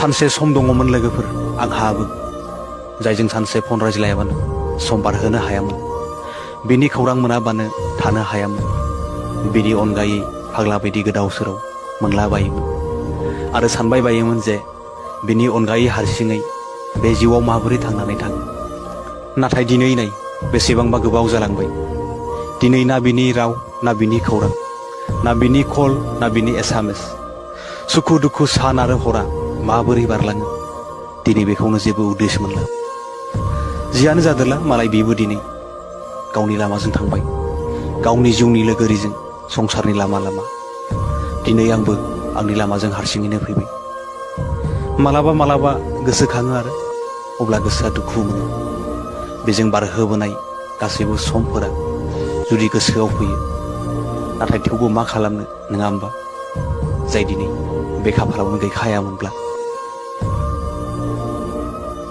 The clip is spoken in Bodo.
सानसे सम दङमोन लोगोफोर आंहाबो जायजों सानसे फन रायज्लायाबानो सम बारहोनो हायामोन बिनि खौरां मोनाबानो थानो हायामोन बिनि अनगायै फाग्ला बायदि गोदाव सोराव मोनलाबायोमोन आरो सानबाय बायोमोन जे बिनि अनगायै हारसिङै बे जिउआव माबोरै थांनानै थागोन नाथाय दिनै नाय बेसेबांबा गोबाव जालांबाय दिनै ना बिनि राव ना बिनि खौरां ना बिनि कल ना बिनि एसएमएस सुखु दुखु सान आरो हरा माबोरै बारलाङो दिनै बेखौनो जेबो उद्देश्य मोनला जियानो जादोला मालाय बेबो दिनै गावनि लामाजों थांबाय गावनि जिउनि लोगोरिजों संसारनि लामा लामा दिनै आंबो आंनि लामाजों हारसिङैनो फैबाय मालाबा मालाबा गोसोखाङो आरो अब्ला गोसोआ दुखु मोनो बेजों बारहोबोनाय गासैबो समफोरा जुदि गोसोआव फैयो नाथाय थेवबो मा खालामनो नङा होमबा जाय दिनै बे खाफालावनो गैखायामोनब्ला